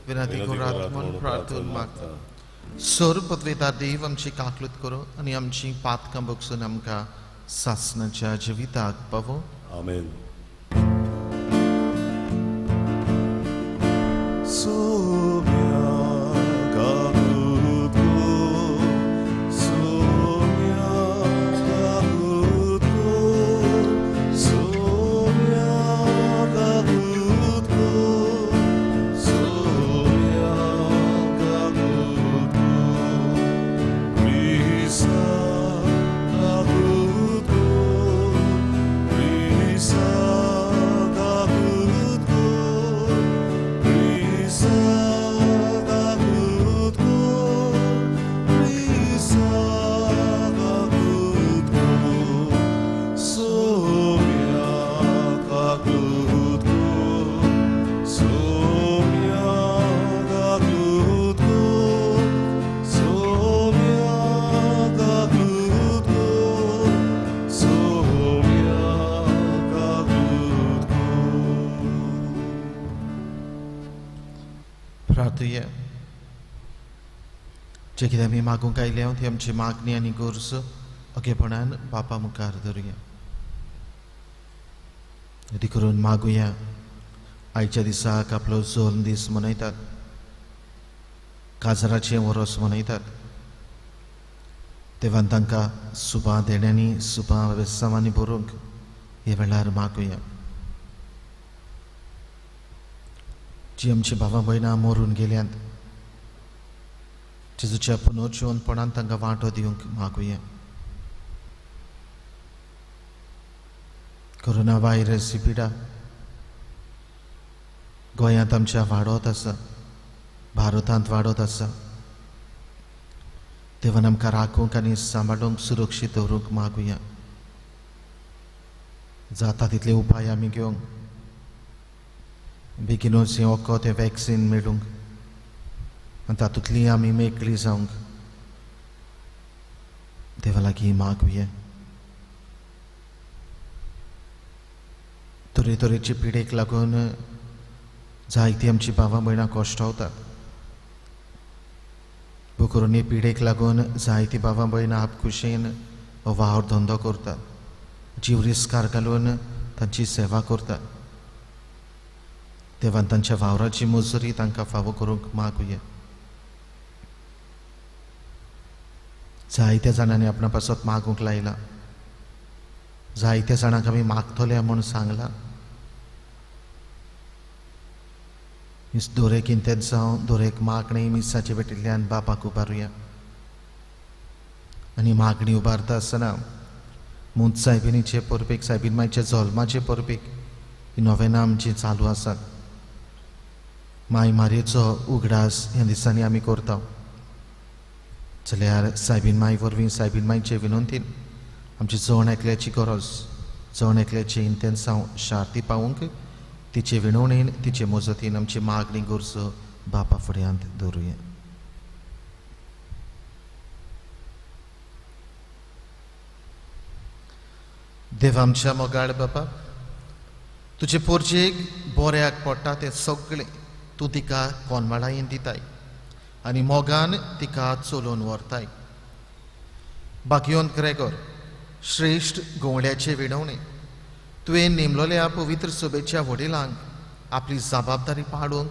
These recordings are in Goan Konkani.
विनंती करात म्हूण प्रार्थून मागता. सोर पदवेदार देव आमची काकलूत करूं आनी आमची पातकां बगसून आमकां सासणाच्या जिविताक पावो. आमेन. जे कितें आमी मागूंक आयल्या ती आमची मागणी आनी गरज ओगेपणान बापा मुखार धरुया. ती करून मागुया. आयच्या दिसाक आपलो जोल्म दीस मनयतात, काजराचें वरोस मनयतात. देवान तांकां सुबां देण्यांनी सुबां वेसांवांनी भरूंक हे वेळार मागुया. जी आमची भावां भयणां मरून गेल्यांत जेजूच्या पुनर्जिवनपणान तांकां वांटो दिवंक मागुया. कोरोना व्हायरस ही पिडा गोंयांत आमच्या वाडत आसा, भारतांत वाडत आसा. देवान आमकां राखूंक आनी सांबाळूंक सुरक्षीत दवरूंक मागुया. जाता तितले उपाय आमी घेवंक, बेगीनूच हें वखद हें वॅक्सीन मेळूंक आनी तातूंतली आमी मेकळी जावंक देवा लागीं मागुया. तरेतरेचे पिडेक लागून जायती आमची भावां भयणां कश्टावतात. करून हे पिडेक लागून जायती भावां भयणां आपखुशेन हो वावर धंदो करतात, जीव रिस्कार घालून तांची सेवा करतात. देवान तांच्या वावराची मजुरी तांकां फावो करूंक मागुया. जायत्या जाणांनी आपणा पासत मागूंक लायला, जायत्या जाणांक आमी मागतले म्हूण सांगलां. दरेक इंतेंसांव, दरेक मागणी मिसाचे भेटिल्ल्यान बापाक उबारुया. आनी मागणी उबारता आसतना मुंत सायबिनीचे परबेक, सायबीन मायच्या जल्माचे परबेक ही नोवेनां आमची चालू आसात. माय मारयेचो उगडास ह्या दिसांनी आमी करता. जाल्यार सायबीन माय वरवीं, सायबीन मायचे विनंतीन आमची जण एकल्याची गरज, जण एकल्याचे इंतेंसांव शार्ती पावूंक तिचे विणवणेन, तिचे मजतीन आमची मागणी गरज बापा फुड्यांत दवरुया. देव आमच्या मोगाळ बापा, तुजे पोरजेक बऱ्याक पडटा तें सगळें तूं तिका कोनवाळायेन दिताय आनी मोगान तिका चलोवन व्हरताय. बागयोन ग्रेगोर श्रेश्ठ गवळ्याचे विणवणे तुवें नेमलोल्या पवित्र सभेच्या वडिलांक आपली जबाबदारी पाडूंक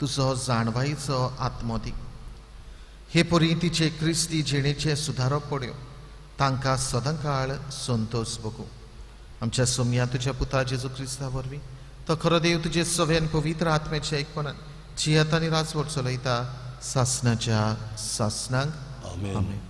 तुजो जाणवायेचो आत्मो दी. हे परी तिचे क्रिस्ती जिणेचे सुदारप पड्यो तांकां सदांकाळ संतोष भोगूं. आमच्या सोमया तुज्या पुता जेजू क्रिस्ता वरवीं तो खरो देव तुजे सगळ्यान पवित्र आत्म्याच्या एकपणान जियेता आनी राजवट चलयता सासणाच्या सासणांक. आमेन.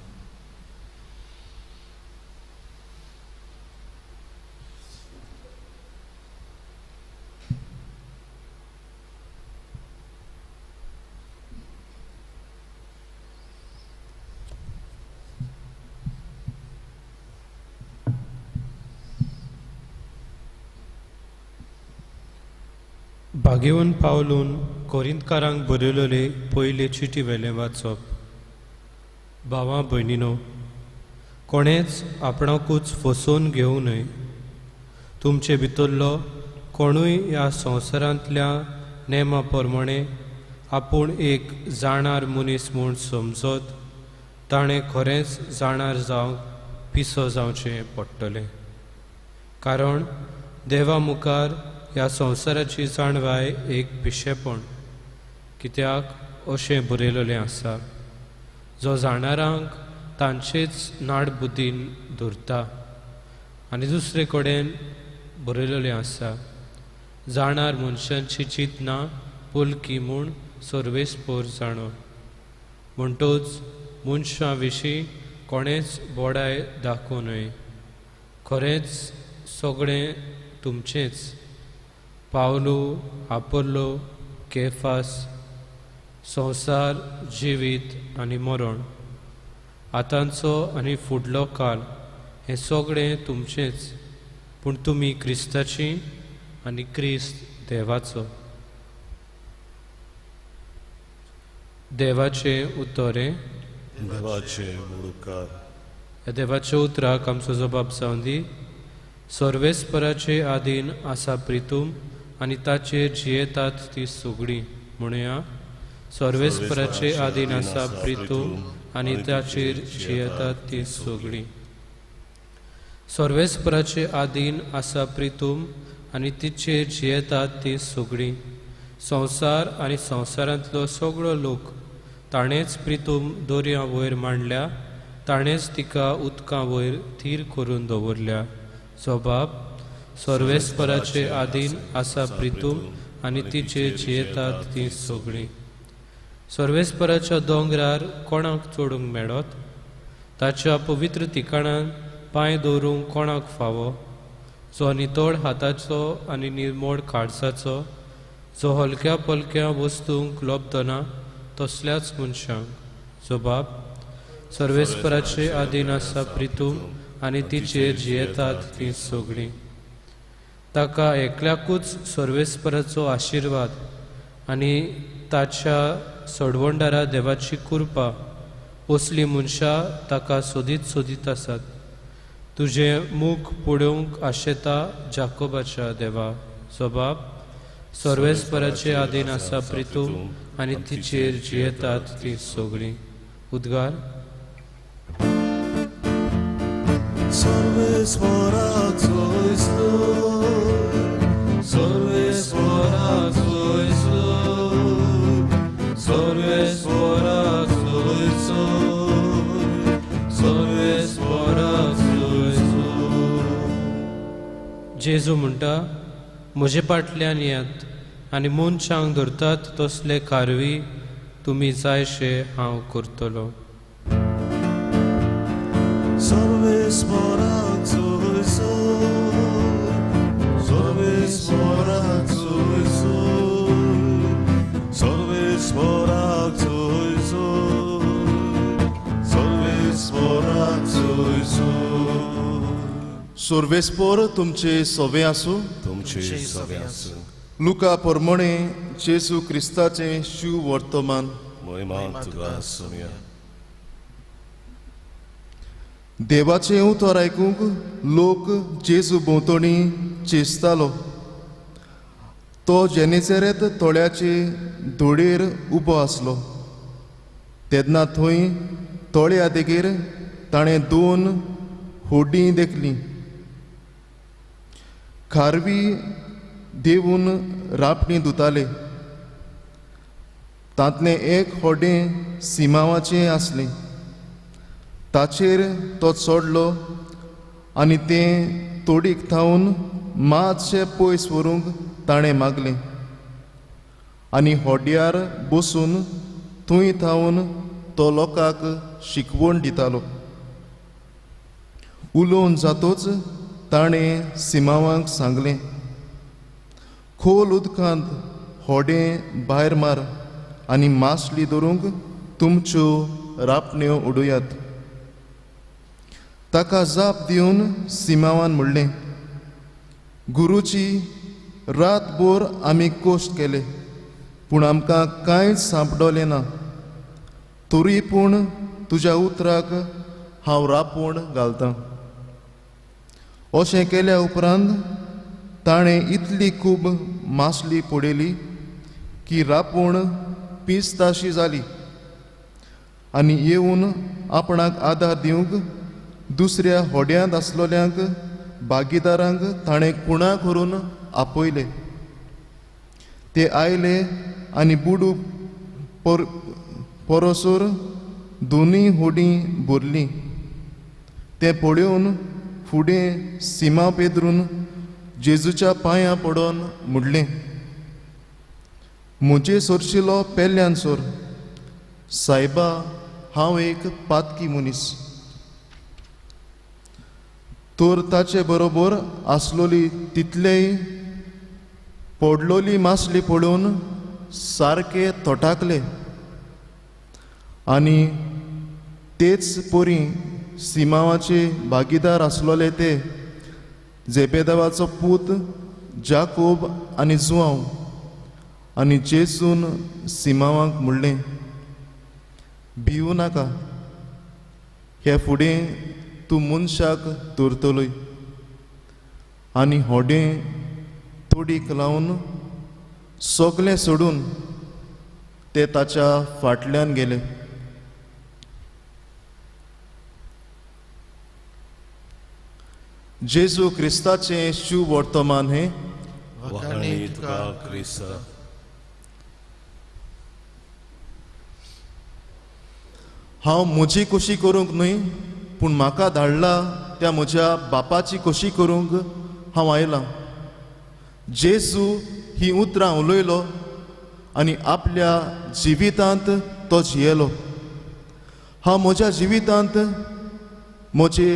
भागेवन पावलून कोरिंतकारांक बरयलेले पयले चिटी वेलें वाचप. भावां भयणीनो, कोणेच आपणाकूच फसोवन घेवं न्हय. तुमचे भितरलो कोणूय ह्या संवसारांतल्या नेमा प्रमाणे आपूण एक जाणार मनीस म्हूण समजत ताणें खरेंच जाणार जावंक पिसो जावचें पडटलें. कारण देवा मुखार ह्या संवसाराची जाणवाय एक पिशेपण, कित्याक अशें बरयलेलें आसा, जो जाणारांक तांचेच नाडबुद्दीन धरता. आनी दुसरे कडेन बरयलेलें आसा, जाणार मनशांची चिंतना पोलकी म्हूण सर्वेस्पोर जाणो. म्हणटोच मनशां विशीं कोणेंच बोडाय दाखोवं न्हय. खरेंच सगळें तुमचेंच. पावलो, आपोलो, केफास, संवसार, जिवीत आनी मरण, आतांचो आनी फुडलो काल, हें सगळें तुमचेंच. पूण तुमी क्रिस्ताची आनी क्रिस्त देवाचो. देवाचें उतर हें. देवाचें मुळकार. ह्या देवाच्या उतराक आमचो जबाब जावन दी. सर्वेस्पराचे आदीन आसा प्रितूम आनी ताचेर जियेतात ती सगळीं. म्हणुया, सर्वेस्पराचे आदीन आसा प्रितूम आनी ताचेर जियेतात ती सगळीं. सर्वेस्पराचे आदीन आसा प्रितूम आनी तिचेर जियेतात ती सगळीं. संवसार आनी संवसारांतलो सगळो लोक ताणेंच प्रितूम दर्या वयर मांडल्या, ताणेंच तिका उदकां वयर थीर करून दवरल्या. जबाब, सर्वेस्पराचे आदीन आसा प्रितूम आनी तिचेर जियेतात ती सगळीं. सर्वेस्पराच्या दोंगरार कोणाक चडूंक मेळत? ताच्या पवित्र ठिकाणान पांय दवरूंक कोणाक फावो? जो नितळ हाताचो आनी निर्मोळ काळजाचो, जो हलक्या पलक्या वस्तूंक लब्धना तसल्याच मनशांक. जबाब, सर्वेस्पराचे आदीन आसा प्रितूम आनी तिचेर जियेतात ती सगळीं. ताका एकल्याकूच सर्वेस्पराचो आशिर्वाद आनी ताच्या सोडवणदारा देवाची कृपा असली मनशां ताका सोदीत सोदीत आसात. तुजें मुख पळोवंक आशेता जाकोबाच्या देवा. जबाब, सर्वेस्पराचे आदीन आसा प्रितूम आनी तिचेर जियेतात ती सगळीं. उद्गार. जेजू म्हणटा, म्हजे फाटल्यान येयात आनी मनशांक धरतात तसले कारवी तुमी जायशे हांव करतलो. सर्वेस्पोर तुमचे सोवे आसूं. तुमचे सोवे आसूं. लुका परमणे जेजू क्रिस्ताचें शिव वर्तमान. महिमा तुका सोम्या. देवाचें उतर आयकूंक लोक जेजू भोंवतणी चेसतालो. तो जेनेसेरेत तळ्याचे धोडेर उबो आसलो. तेन्ना थंय तळ्या देगेर ताणें दोन होडीं देखलीं. खारवी देवून रापणी धुताले. तांतलें एक होडें सिमांवाचें आसलें. ताचेर तो चडलो आनी तें तोडीक थावन मातशें पयस व्हरूंक ताणें मागलें आनी होड्यार बसून थंय थावन तो लोकांक शिकवण दितालो. उलोवन जातोच ताणें सिमांवाक सांगलें, खोल उदकांत होडें भायर मार आनी मासली धरूंक तुमच्यो रापण्यो उडयात. ताका जाप दिवन सिमांवान म्हणलें, गुरुजी, रातभर आमी कश्ट केले पूण आमकां कांयच सांपडलें ना. तरी पूण तुज्या उतराक हांव रापोण घालतां. अशें केल्या उपरांत ताणें इतली खूब मासली पडयली की रापोण पिस्ताशी जाली आनी येवन आपणाक आदार दिवंक दुसऱ्या होड्यांत आसलोल्यांक भागीदारांक ताणें कुणा करून आपयले. ते आयले आनी बुडू पोरोसोर दोनूय होडीं भरलीं. तें पळोवन फुडें सिमा पेद्रून जेजूच्या पांयां पडोन म्हणलें, म्हजे सोरशिलो पेल्यान सोर सायबा, हांव एक पातकी मनीस. तर ताचे बरोबर आसलोली तितलेय पडलोली मासली पळोवन सारके थटाकले आनी तेच परी सिमावाचे भागीदार आसलोले ते जेबेदावाचो पूत जाकोब आनी जुआंव. आनी जेजून सिमावाक म्हणलें, भिवू नाका, हे फुडें तूं मनशाक धरतलोय. आनी होडें तोडीक लावन सगलें सोडून ते ताच्या फाटल्यान गेले. जेजू क्रिस्ताचें शुभ वर्तमान हें. वाखाणी तुका क्रिस्ता. हांव म्हजी खोशी करूंक न्हय, पूण म्हाका धाडला त्या म्हज्या बापाची खोशी करूंक हांव आयलां. जेजू ही उतरां उलयलो आनी आपल्या जिवितांत तो जियेलो. हांव म्हज्या जिवितांत म्हजे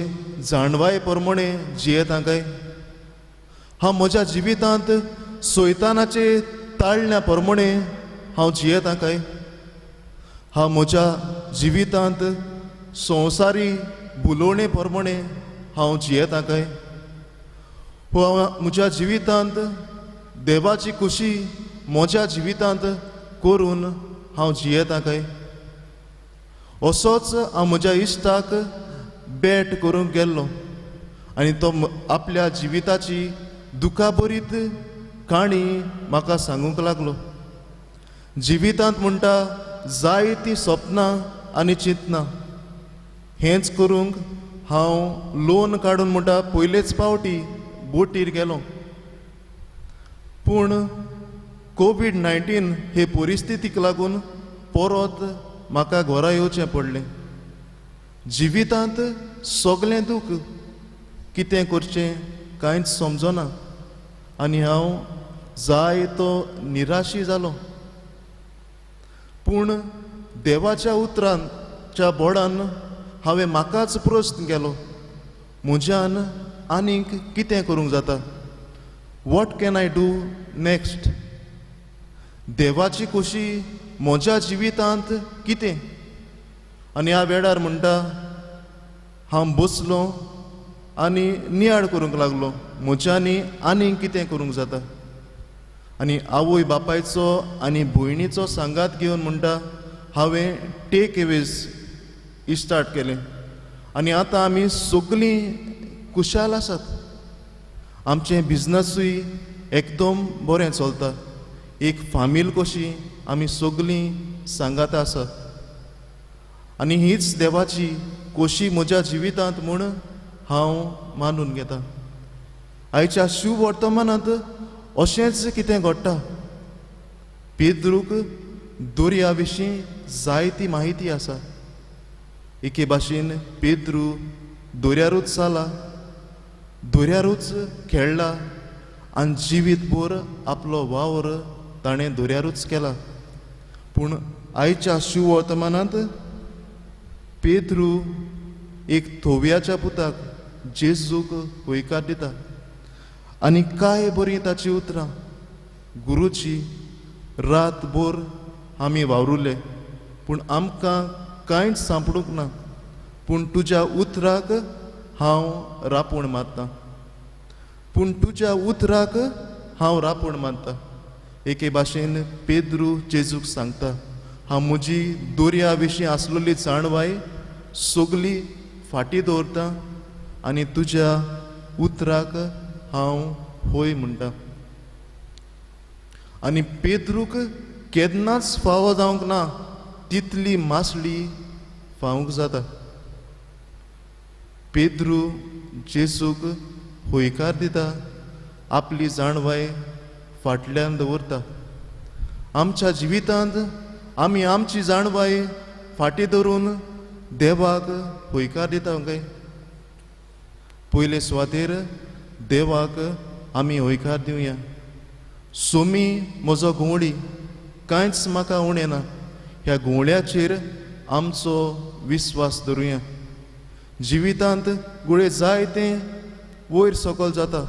जाणवाय प्रमाणे जियेता काय? हांव म्हज्या जिवितांत सैतानाचे ताळण्या प्रमाणे हांव जियेता काय? हांव म्हज्या जिवितांत संवसारी भुलोवणे प्रमाणे हांव जियेता काय? हो हांव म्हज्या जिवितांत देवाची खुशी म्हज्या जिवितांत करून हांव जियेता काय? असोच हांव म्हज्या इश्टाक बेट करूंक गेल्लो आनी तो आपल्या जिविताची दुखाभरीत काणी म्हाका सांगूंक लागलो. जिवितांत म्हणटा जायतीं सपनां आनी चिंतनां. हेंच करूंक हांव लोन काडून म्हणटा पयलेच पावटी बोटीर गेलो. पूण कोवीड-19 हे परिस्थितीक लागून परत म्हाका घरा येवचें पडलें. जिवितांत सगळें दूख, कितें करचें कांयच समजना आनी हांव जाय तो निराशी जालो. पूण देवाच्या उतरांच्या बोडान हांवें म्हाकाच प्रस्न केलो, म्हज्यान आनीक कितें करूंक जाता? What can I do next? देवाची खोशी म्हज्या जिवितांत कितें? आनी ह्या वेळार म्हणटा हांव बसलो आनी नियाळ करूंक लागलो, म्हज्यांनी आनीक कितें करूंक जाता? आनी आवय बापायचो आनी भयणीचो सांगात घेवन म्हणटा हांवें टेक एवेज स्टार्ट केलें आनी आतां आमी सगळीं खुशाल आसात. आमचें बिजनसूय एकदम बरें चलता. एक फामील कशी आमी सगळीं सांगात आसात आनी हीच देवाची खोशी म्हज्या जिवितांत म्हूण हांव मानून घेता. आयच्या शुभ वर्तमानांत अशेंच कितें घडटा. पेद्रूक दर्या विशीं जायती म्हायती आसा. एके भाशेन पेद्रू दर्यारूच जाला, दर्यारूच खेळ्ळा आनी जिवीतभर आपलो वावर ताणें दर्यारूच केला. पूण आयच्या शुभ वर्तमानांत पेद्रू एक थोव्याच्या पुताक जेजूक हयकार दिता आनी काय बरीं ताची उतरां, गुरुची रातभर आमी वावरुले पूण आमकां कांयच सांपडूंक ना, पूण तुज्या उतराक हांव रापूण मारतां, पूण तुज्या उतराक हांव रापूण मारतां. एके भाशेन पेद्रू जेजूक सांगता, हांव म्हजी दर्या विशीं आसलेली जाणवाय सगली फाटीं दवरता आनी तुज्या उतराक हांव होय म्हणटा. आनी पेद्रूक केन्नाच फावो जावंक ना तितली मासळी फावूंक जाता. पेद्रू जेजूक हयकार दिता, आपली जाणवाय फाटल्यान दवरता. आमच्या जिवितांत आमी आमची जाणवाय फाटीं धरून देवाक हयकार दिता काय? पयले सुवातेर देवाक आमी हयकार दिवया. सोमी म्हजो घुंवळी, कांयच म्हाका उणें ना, ह्या घुंवळ्याचेर आमचो विस्वास धरुया. जिवितांत गुळे जाय तें वयर सकयल जाता,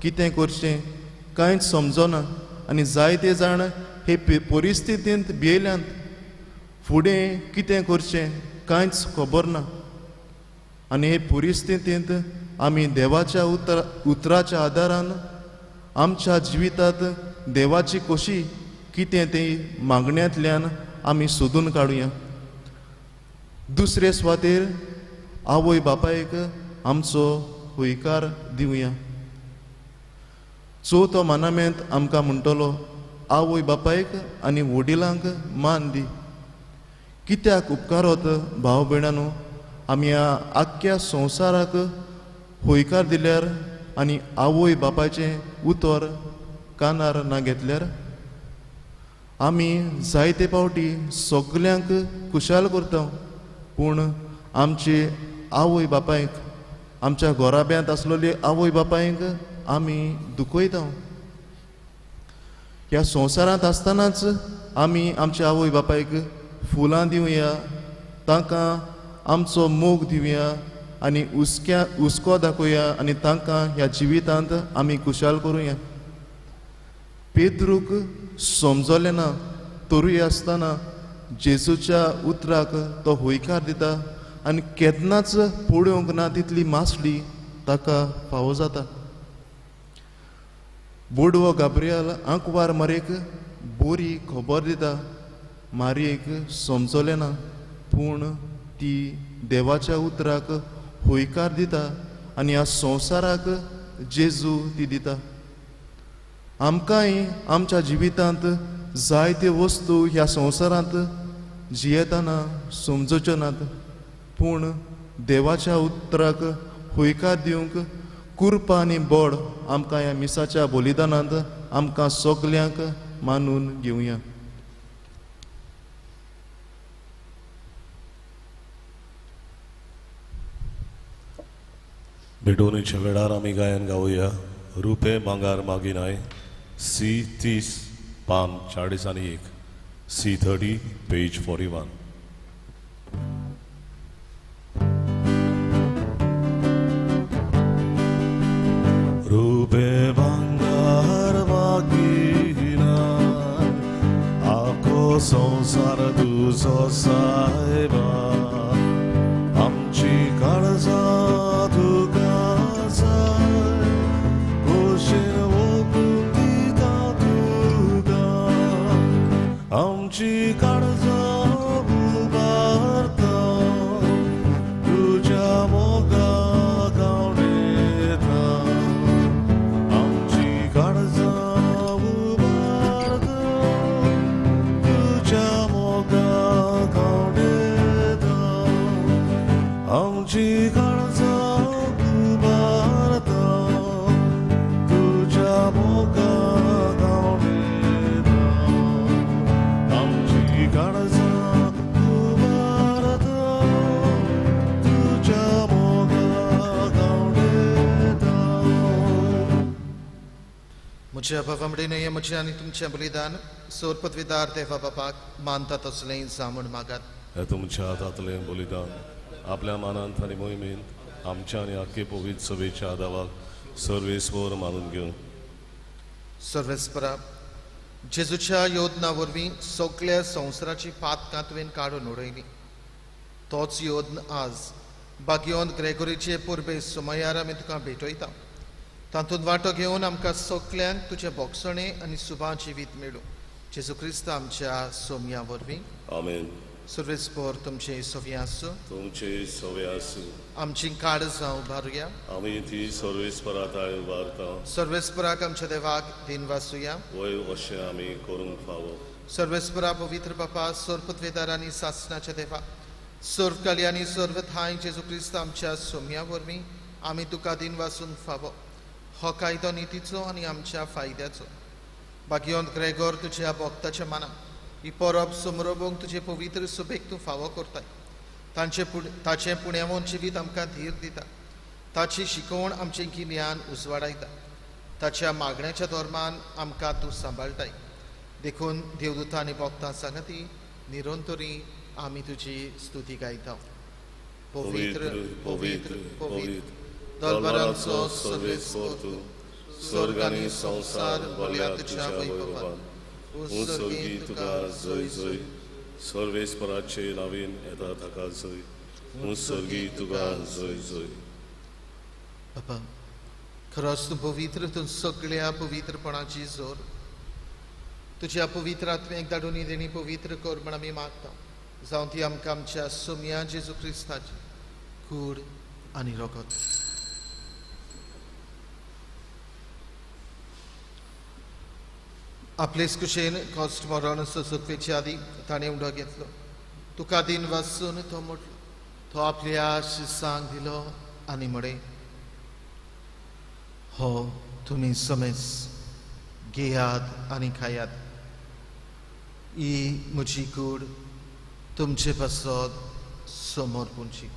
कितें करचें कांयच समजना आनी जायते जाण हे परिस्थितींत भियेल्यात, फुडें कितें करचें कांयच खबर ना. आनी हे परिस्थितींत आमी देवाच्या उतराच्या आदारान आमच्या जिवितांत देवाची कशी कितें तें मागण्यांतल्यान आमी सोदून काडुया. दुसरे सुवातेर आवय बापायक आमचो हयकार दिवया. चवथो मानामेंत आमकां म्हणटलो आवय बापायक आनी वडिलांक मान दी. कित्याक उपकारोत भाव भयणांनो आमी ह्या आख्ख्या संवसाराक हयकार दिल्यार आनी आवय बापायचें उतर कानार ना घेतल्यार? आमी जायते फावटी सगल्यांक खुशाल करता, पूण आमचे आवय बापायक, आमच्या घराब्यांत आसलेले आवय बापायक आमी दुखयता. ह्या संवसारांत आसतनाच आमी आमच्या आवय बापायक फुलां दिवया, तांकां आमचो मोग दिवया आनी हुस्को दाखोवया आनी तांकां ह्या जिवितांत आमी खुशाल करुया. पेद्रूक समजलें ना तरूय आसतना जेजूच्या उतराक तो हयकार दिता आनी केन्नाच पळोवंक ना तितली मासळी ताका फावो जाता. बोडवो गाब्रियल आंकवार मारयेक बोरी खबर दिता. मारयेक समजलें ना, पूण ती देवाच्या उतराक हयकार दिता आनी ह्या संवसाराक जेजू ती दिता. आमकांय आमच्या जिवितांत जायत्यो वस्तू ह्या संवसारांत जियेतना समजच्यो नात, पूण देवाच्या उतराक हयकार दिवंक कुरपा आनी बळ आमकां ह्या मिसाच्या बलिदानांत आमकां सगल्यांक मानून घेवया. भेटवणीच्या वेळार आमी गायन गावया रुपे भांगार मागिनाय सी 30 पान 41, सी 30 पेज 41. रुपे भांगार मागिनाय आखो संवसार तुजो सायबा, आमची काळजां तुका जाय, खोशेन ओंपून दिता तुका, आमची काळजां उबारता तुज्या मोगाक आवडटा, आमची काळजां उबारता तुज्या मोगाक आवडटा, आमची काळजां उबारता तुज्या मोगाक आवडटा, आमची काळजां उबारता तुज्या मोगाक आवडटा. म्हज्या भावामडेन म्हजें आनी तुमचें बलिदान सोर पदवीदार देवा बापाक मानता तसलें जामून मागात. हे तुमच्या हातांतलें बलिदान आपल्या मानांत आनी मोहिमेंत आमच्या आनी आख्खे पवित्र सभेच्या आदावाक सर्वेस्पर मानून घेवन सर्वेस्परा जेजूच्या योजना वरवीं सगल्या संवसाराची पातकां तुवें काडून उडयली. तोच योजना आज बागियोन ग्रेगोरीचे पुर्बे सुमयार आमी तुका भेटयता. तातूंत वांटो घेवन आमकां सगल्यांक तुजें बोगसणें आनी सुबा जिवीत मेळूं. जेजू क्रिस्त आमच्या सोमया वरवीं. आमेन. सर्वेस्पर तुमचे सवे आसूं. तुमचे सवे आसूं. आमची काळजां उबारुया. आमी ती सर्वेस्परा ताय उबारता. सर्वेस्पराक आमच्या देवाक दिनवासुया. वय अशें आमी करूंक फावो. सर्वेस्परा पवित्र बापा, सर्वपदवेदार आनी सासणाच्या देवा, सर्व काली आनी सर्व थांय जेजू क्रिस्त आमच्या सोम्या वरवीं आमी तुका दिन वासूंक फावो. हो कायदो नितीचो आनी आमच्या फायद्याचो. भाग्यवंत ग्रेगोर तुज्या भक्ताच्या मनाक ही परब समरोवंक तुजे पवित्र सुबेक तूं फावो करताय. तांचे ताचें पुण्यावन जिवीत आमकां धीर दिता. ताची शिकवण आमचें गिन्यान उजवाडायता. ताच्या मागण्याच्या धर्मान आमकां तूं सांबाळटाय. देखून देवदूतां आनी भक्तां सांगाती निरंतरी आमी तुजी स्तुती गायता. पवित्र पवित्र पवित्र दरबाराचो सर्वेस्पर तूं, स्वर्ग आनी संवसार भरल्या तुज्या वैभवान. उत्सर्गी तुका जय जय, सर्वेस्पराचे नांवान येता ताका जय. उत्सर्गी तुका जय जय. बाबा, खरोच तूं पवित्र, तूं सगळ्या पवित्रपणाची जोर. तुज्या पवित्र आत्म्याक धाडून ही देणी पवित्र कर म्हण आमी मागता. जावं ती आमकां आमच्या सोम्या जेजू क्रिस्ताची कूड आनी रगत. आपलेच कुशेन कश्ट मरण सोंसुकवेचे आदी ताणें उडो घेतलो. तुका दिन वासून तो म्हटलो. तो आपल्या शिसांक दिलो आनी म्हळें, हो तुमी समेज घेयात आनी खायात. ही म्हजी कूड तुमचे पासत समोर पुंची.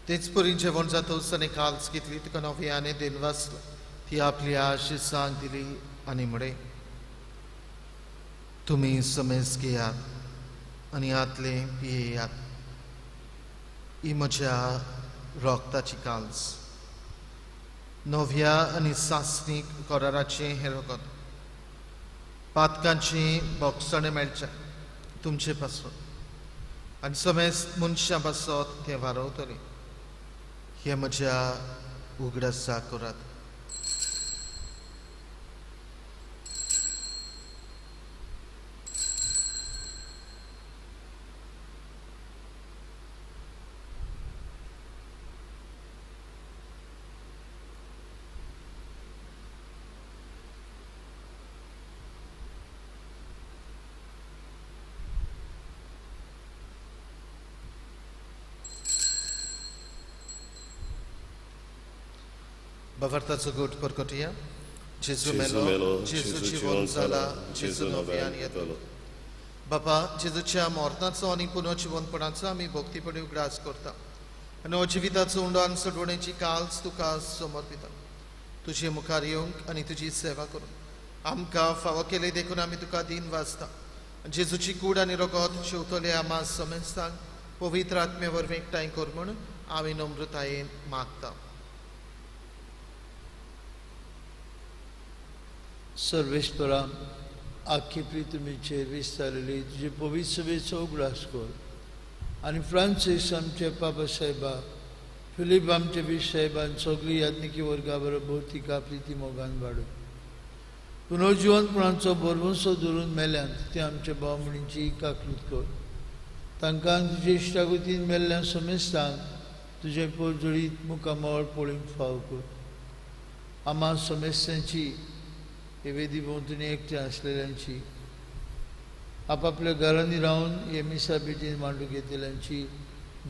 तेच परी जेवण जातच आनी काल्स घेतली, तुका नव्याने then वाचलो. ती आपल्या शिसांक दिली आनी म्हळें, तुमी समेज घेयात आनी हातलें पियेयात. ही म्हज्या रगताची काल्स, नव्या आनी सासणीक कराराचें हें रगत. पातकांचें भोगसणें मेळचें तुमचे पासून आनी समेज मनशां पासत तें वारवतलें. हे म्हज्या उगडासा करात. बाबार्थाचो गोट परकटया. जेजू मेलो, जेजू जिवन जाला, जेजू नव्यान येतलो. बापा, जेजूच्या मरणाचो आनी पुनर्जिवनपणाचो आमी भक्तीपणी उगडास करता आनी हो जिविताचो उंडो आनी सोडवणेची काल्स तुका समर्पिता. तुजे मुखार येवंक आनी तुजी सेवा करूंक आमकां फावो केले देखून आमी तुका दिन वाचता. जेजूची कूड आनी रगत शेवतले आमा समेस्तांक पवित्र आत्मे वरवीं एकठांय कर म्हूण आमी नम्रतायेन मागता. सर्वेस्परा, आख्खी पृथ्वीचेर विस्तारली तुजे पवित्र सभेचो उगडास कर आनी फ्रांसीस आमचे पापा साहेबा, फिलीप आमचे बीश साहेबान सगळी याज्ञिकी वर्गा बरोबर तिका प्रिती मोगान वाडो. पुनर्जिवनपणाचो भरवंसो धरून मेल्यांत ते आमच्या भाव म्हणींची काकलूत कर. तांकां तुजे इश्टागतीन मेल्ल्या समेस्तांक तुजें पोरजोळीत मुखामळ पळोवंक फाव कर. आमा समेस्तांची हे वेदी भोंवतणी एकटे आसलेल्यांची, आपापल्या घरांनी रावन हे मिसा भेटीन मांडूंक येतल्यांची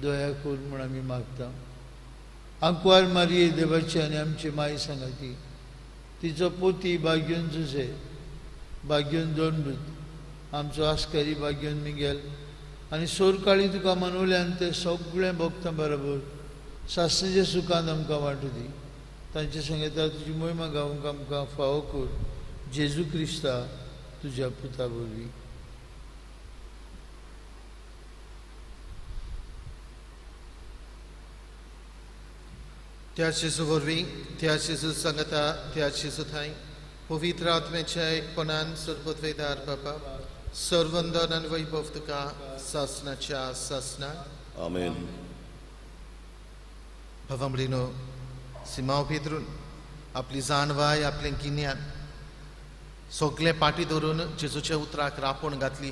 दया कर म्हूण आमी मागता. आंकवार मारये देवाची आनी आमची माई सांगाती, तिचो पोती भाग्योन जुझे, भाग्योन दोनभूत, आमचो आस्कारी भाग्योन मिगेल आनी सोरकाळी तुका मनवल्यान ते सगळें भक्तां बरोबर सासणाच्या सुखान आमकां वांटू दी. तांचे सांगता तुजी मोहिमा गावंक आमकां फावो कर. जेजू क्रिस्ता तुज्या पुता वरवीं. त्या जेजू वरवीं, त्या जेजू सांगता, त्या जेजू थांय पवित्र आत्म्याच्या एकपणान सर्वोद्वेदार बापा, सर्वंदन आनी वैभव तुका सासनाच्या सासनाक. आमेन. भावांभयणींनो, सिमांव पेद्रून आपली जाणवाय, आपलें गिन्यान सगळें पाटी धरून जेजूच्या उतराक रापोण घातली,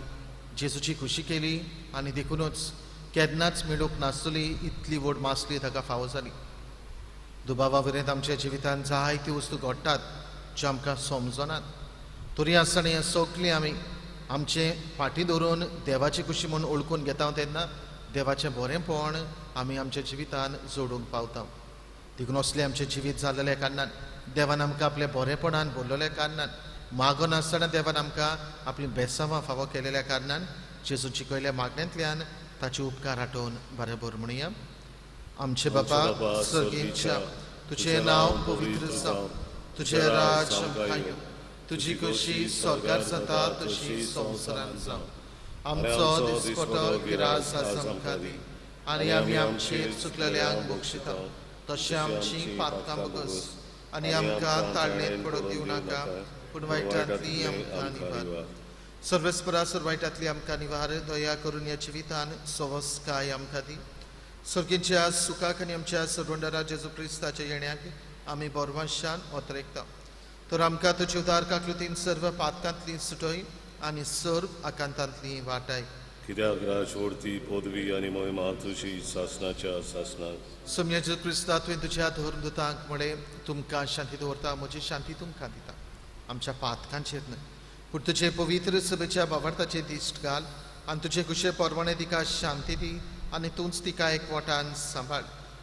जेजूची खुशी केली आनी देखुनूच केन्नाच मेळूंक नासतली इतली व्हड मासली ताका फावो जाली. दुबावा वरेंत आमच्या जिवितांत जायत्यो वस्तू घडटात ज्यो आमकां समजनात, तरी आसतना हें सगळें आमी आमचे फाटी धरून देवाची खुशी म्हूण वळखून घेता तेन्ना देवाचें बरेंपण आमी आमच्या जिवितान जोडूंक पावता. देखून असलें आमचें जिवीत जाल्लेल्या कारणान देवान आमकां आपल्या बरेपणान भरलेल्या कारणान, मागनासतना देवान आमकां आपलीं बेसांवां फावो केलेल्या कारणान जेजू शिकयल्या मागण्यांतल्यान ताचे उपकार आठोवन बरोबर म्हणुया. आमचे बापा सर्गेच्या, तुजें नांव पवित्र जावं, तुजें राज आमकां येवं, तुजी खुशी स्वर्गार जाता तशी संवसारांत जावं. आमचो दिसपटो गिरास आज आमकां दी आनी आमी आमचेर चुकलेल्यांक बक्षिता तशें आमची पातकां बगस आनी आमकां ताळणेंत पडूंक दिवं नाका, पूण वायटांतली आमकां निवार. सर्वेस्परा सर वायटांतली आमकां निवार, दया करून ह्या जिवितान सवस्काय आमकां दी. सर्गीच्या सुखाक आनी आमच्या सर्वंडरा जेजू क्रिस्ताच्या येण्याक आमी बोरवाशान ओतरेकता. तर आमकां तुजे उदार काकलुतीन सर्व पातकांतली सुटय आनी सर्व आकांतांतली वाटाय. कित्याक राज ओडती पदवी आनी महिमा तुजी सासनाच्या सासनाक. सोम्या जेजू क्रिस्ता, तुवें तुज्या धर्मदूतांक म्हळें, तुमकां शांती दवरता, म्हजी शांती तुमकां दिता. आमच्या पातकांचेर न्हय पूण तुजे पवित्र सभेच्या बावार्थाचेर दिश्ट घाल आनी तुजे खुशे परवाणे तिका शांती दी आनी तूंच तिका एकवटान सांबाळ,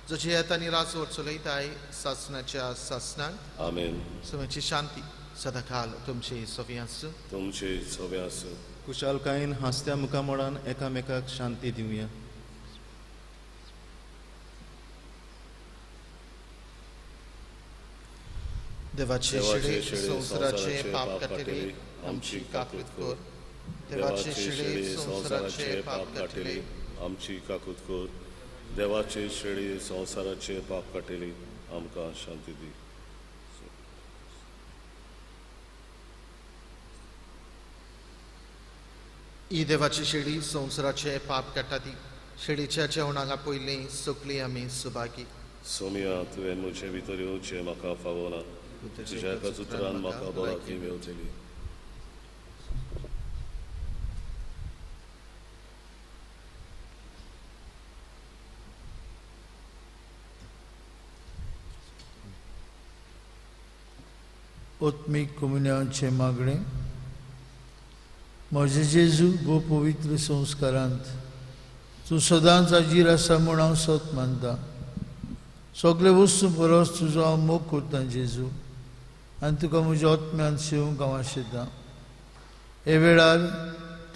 जो जियेता आनी राजवट चलयताय सासनाच्या सासनाक. आमेन. सोम्याची शांती सदांकाल तुमचे सवी आसूं. तुमचे सवी आसूं. कुशालकायेन हांसत्या मुखामळान एकामेकाक शांती दिवया. देवाचे शिडे संवसाराचे पाप काडटले आमची काकूत कर. देवाचे शिडे संवसाराचे पाप काडटले आमची काकूत कर. देवाचे शेळी संवसाराचे पाप काडटली आमकां शांती दी. ही देवाची शेळी संवसाराचे पाप काडटा ती शेळीच्या जेवणाक पयलीं सगळीं आमी सुभागी. सोमिया, तुवें म्हजे भितर येवचें म्हाका फावना, तुज्या एकाच उतरान म्हाका भलायकी मेवतली. आत्मीक कोमुन्यांचें मागणें. म्हजें जेजू भोव पवित्र संस्कारांत तूं सदांच हाजीर आसा म्हूण हांव सत मानता. सगळे वस्तू परस तुजो हांव मोग करतां जेजू आनी तुका म्हज्या आत्म्यान सेवंक हांव आशेतां. हे वेळार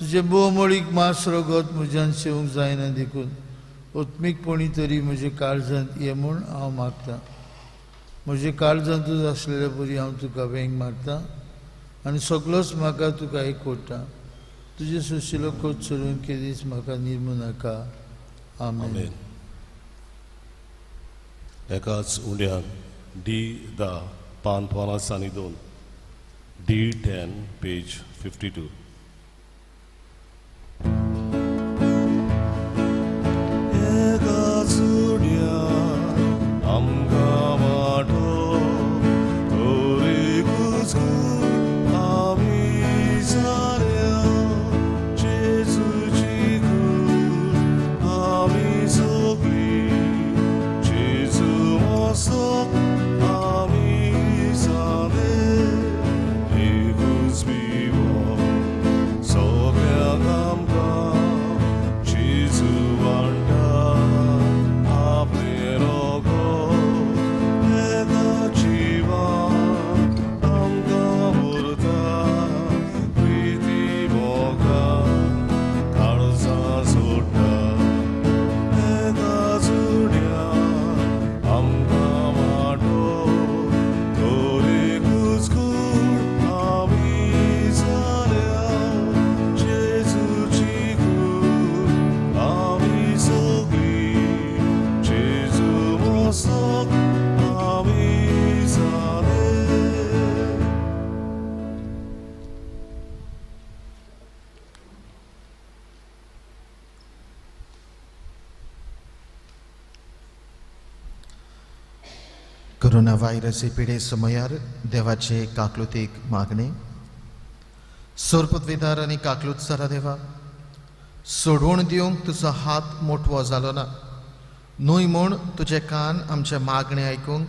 तुजें भोवमोळीक मांस रगत म्हज्यान सेवंक जायना देखून आत्मीकपणी तरी म्हज्या काळजांत ये म्हूण हांव मागतां. म्हज्या काळजांतूच आसलेले परी हांव तुका वेंग मारता आनी सगळोच म्हाका तुका एकवटा. तुजें सुशिलो खोत सोडून केदीच म्हाका निर्मू नाका. आमेन. एकाच उंड्यान डी 10 पान 52, डी 10 पेज 52. एकाच उंड्यान आमकां वांटो तोरीकूच आमी जाल्या जेजूची कूड आमी सगळीं जेजू मस्तक आमी जाले एकूच बिवो. कोरोना व्हायरस पिडे समयार देवाचे काकलुतीक मागणे. सोरपतवेदार आनी काकलूत सारा देवा, सोडवण दिवंक तुजो हात मोटवो जालो ना न्हय म्हूण तुजे कान आमचे मागणे आयकूंक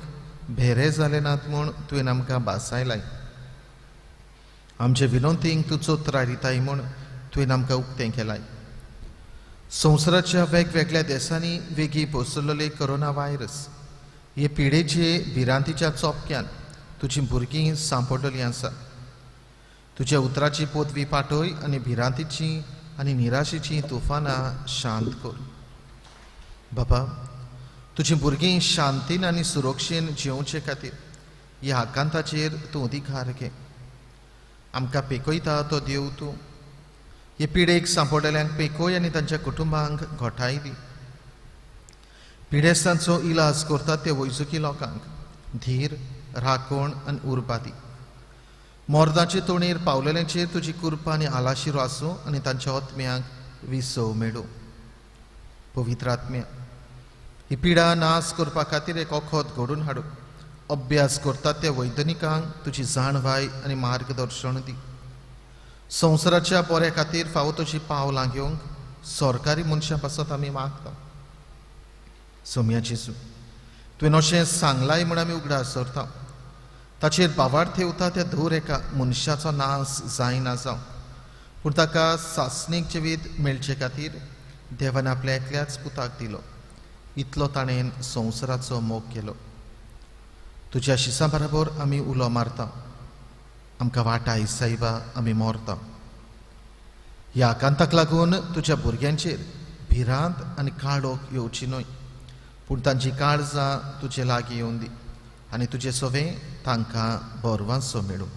भेरे जाले नात म्हूण तुवें आमकां भासायलाय. आमचे विनंतींक तूं चोत्राय दिताय म्हूण तुवें आमकां उक्तें केलाय. संवसाराच्या वेगवेगळ्या देशांनी वेगीं पसरलेले कोरोना व्हायरस हे पिडेचे भिरांतीच्या चोपक्यान तुजी भुरगीं सांपडलेलीं आसा. तुज्या उतराची पोतवी पाटय आनी भिरांतीची आनी निराशेची तुफानां शांत कर. बाबा, तुजी भुरगीं शांतीन आनी सुरक्षेन जियोवचे खातीर ह्या आकांताचेर तूं अधिकार घे. आमकां पेकयता तो देव तूं. हे पिडेक सांपडलेल्यांक पेकय आनी तांच्या कुटुंबांक घोटाय दी. पिडेस्तांचो इलाज करतात ते वैजकी लोकांक धीर, राखण आनी उर्बा दी. मोर्दाचे तोणेर पावलेल्यांचेर तुजी कृपा आनी आलाशिरो आसूं आनी तांच्या आत्म्यांक विसव मेळूं. पवित्र आत्म्या, ही पिडा नाश करपा खातीर एक वखद घडून हाडूं. अभ्यास करतात त्या वैज्ञानिकांक तुजी जाणवाय आनी मार्गदर्शन दी. संवसाराच्या बऱ्या खातीर फावो तशी पावलां घेवंक सरकारी मनशां पासत आमी मागता. सोम्या जेजू, तुवें अशें सांगलाय म्हूण आमी उगडास दवरता. ताचेर बावार थेवता त्या धूर एका मनशाचो नाश जायना जावं, पूण ताका सासणीक जिवीत मेळचे खातीर देवान आपल्या एकल्याच पुताक दिलो. इतलो ताणें संवसाराचो मोग केलो. तुज्या शिसां बराबर आमी उलो मारता. आमकां वाटाय सायबा, आमी मोरता. ह्या आकांताक लागून तुज्या भुरग्यांचेर भिरांत आनी काळोख येवची न्हय, पूण तांची काळजां तुजे लागीं येवन दी आनी तुजे सवे तांकां बरवांसो मेळूं.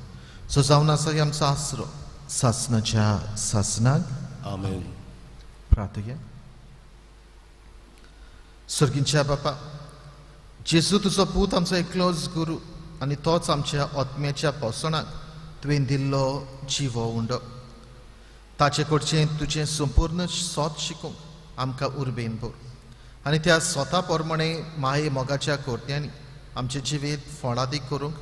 सो जावन आसा आमचो आसरो सासनाच्या सासनाक. आमेन. प्रार्थया. सर्गींच्या बापा, जेजू तुजो पूत आमचो एकलोच गुरू आनी तोच आमच्या आत्म्याच्या पोसणाक तुवें दिल्लो जिवो उंडो. ताचे कडचें तुजें संपूर्ण सोत शिकूंक आमकां उर्बेन भर आनी त्या स्वता प्रमाणे माये मोगाच्या कोर्त्यांनी आमचें जिवीत फळादीक करूंक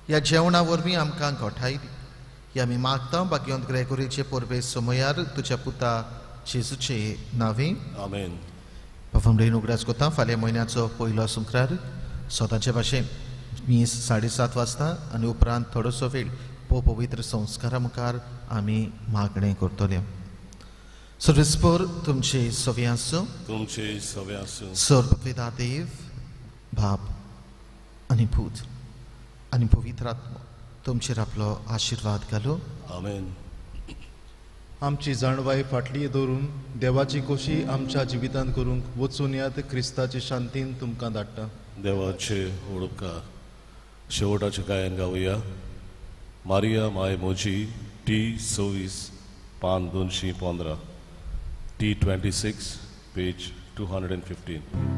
ह्या जेवणा वरवीं आमकां घोठाय दी. ही आमी मागता भाग्यवंत ग्रेगोरीचे परबे समयार तुज्या पुता जेजूचे नांवे. आमेन. बाबा उगडास कोता फाल्यां म्हयन्याचो पयलो सुंक्रार स्वताचे भाशेन मीस 7:30 वाजता आनी उपरांत थोडोसो वेळ पवित्र संस्कारा मुखार आमी मागणें करतले. सर्वेस्पर तुमचे सवे आसूं. तुमचे सवे आसूं. सर्वपिता देव, बाप आनी पूत आनी पवित्र आत्मो तुमचेर आपलो आशिर्वाद घालूं. आमेन. आमची जाणवाय फाटली दवरून देवाची खोशी आमच्या जिवितांत करूंक वचून यात क्रिस्ताचे शांतीन तुमकां धाडटा. देवाचे उपकार. शेवटाचें गायन गावया. मारिया my मोजी, टी 26, पान 215, टी 26, पेज 215.